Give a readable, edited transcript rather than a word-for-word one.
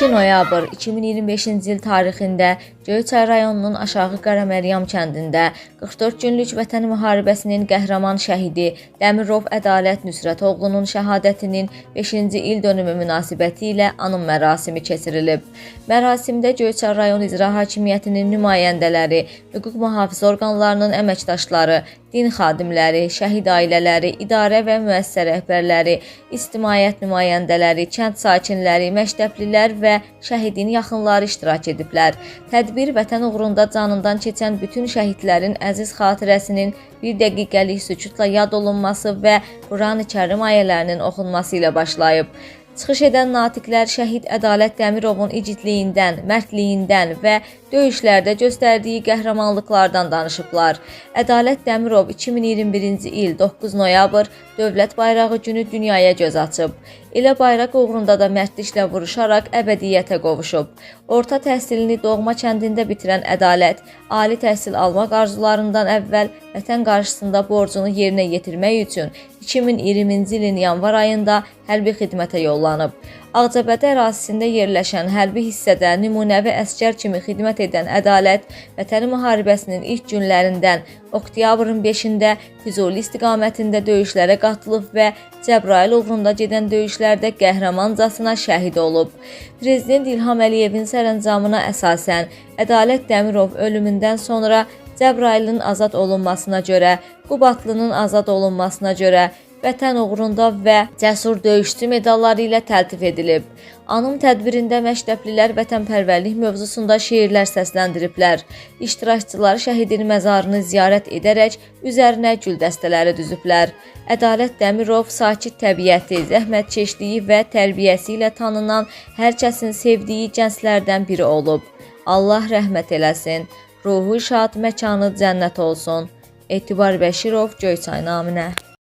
2 noyabr 2025-ci il tarixində Göyçay rayonunun Aşağı Qaraməryam kəndində 44 günlük Vətən müharibəsinin qəhrəman şəhidi Dəmirov Ədalət Nüsrətoğlunun şəhadətinin 5-ci il dönümü münasibəti ilə anım mərasimi keçirilib. Mərasimdə Göyçay rayon İcra Hakimiyyətinin nümayəndələri, hüquq mühafizə orqanlarının əməkdaşları, din xadimləri, şəhid ailələri, idarə və müəssisə rəhbərləri, ictimaiyyət nümayəndələri, kənd sakinləri, məktəblilər və şəhidin yaxınları iştirak ediblər. Tədbir vətən uğrunda canından keçən bütün şəhidlərin əziz xatirəsinin bir dəqiqəlik sükutla yad olunması və Qurani-Kərim ayələrinin oxunması ilə başlayıb. Çıxış edən natiqlər şəhid Ədalət Dəmirovun igidliyindən, mərdliyindən və döyüşlərdə göstərdiyi qəhrəmanlıqlardan danışıblar. Ədalət Dəmirov 2021-ci il 9 noyabr Dövlət Bayrağı günü dünyaya göz açıb. Elə bayraq uğrunda da mərdliklə vuruşaraq əbədiyyətə qovuşub. Orta təhsilini doğma kəndində bitirən Ədalət, ali təhsil almaq arzularından əvvəl vətən qarşısında borcunu yerinə yetirmək üçün 2020-ci ilin yanvar ayında hərbi xidmətə yollanıb. Ağcabədi ərazisində yerləşən hərbi hissədə nümunəvi əsgər kimi xidmət edən Ədalət Vətən müharibəsinin ilk günlərindən oktyabrın 5-də Füzuli istiqamətində döyüşlərə qatılıb və Cəbrayıl uğrunda gedən döyüşlərdə qəhrəmancasına şəhid olub. Prezident İlham Əliyevin sərəncamına əsasən Ədalət Dəmirov ölümündən sonra Cəbrayılın azad olunmasına görə, Qubadlının azad olunmasına görə Vətən uğrunda və cəsur döyüşçü medalları ilə təltif edilib. Anım tədbirində məktəblilər vətənpərvərlik mövzusunda şeirlər səsləndiriblər. İştirakçılar şəhidin məzarını ziyarət edərək üzərinə gül dəstələri düzüblər. Ədalət Dəmirov sakit təbiəti, zəhmətkeşliyi və tərbiyəsi ilə tanınan hər kəsin sevdiyi gənclərdən biri olub. Allah rəhmət eləsin. Ruhu şad, məkanı cənnət olsun. Etibar Bəşirov, Göyçay naminə.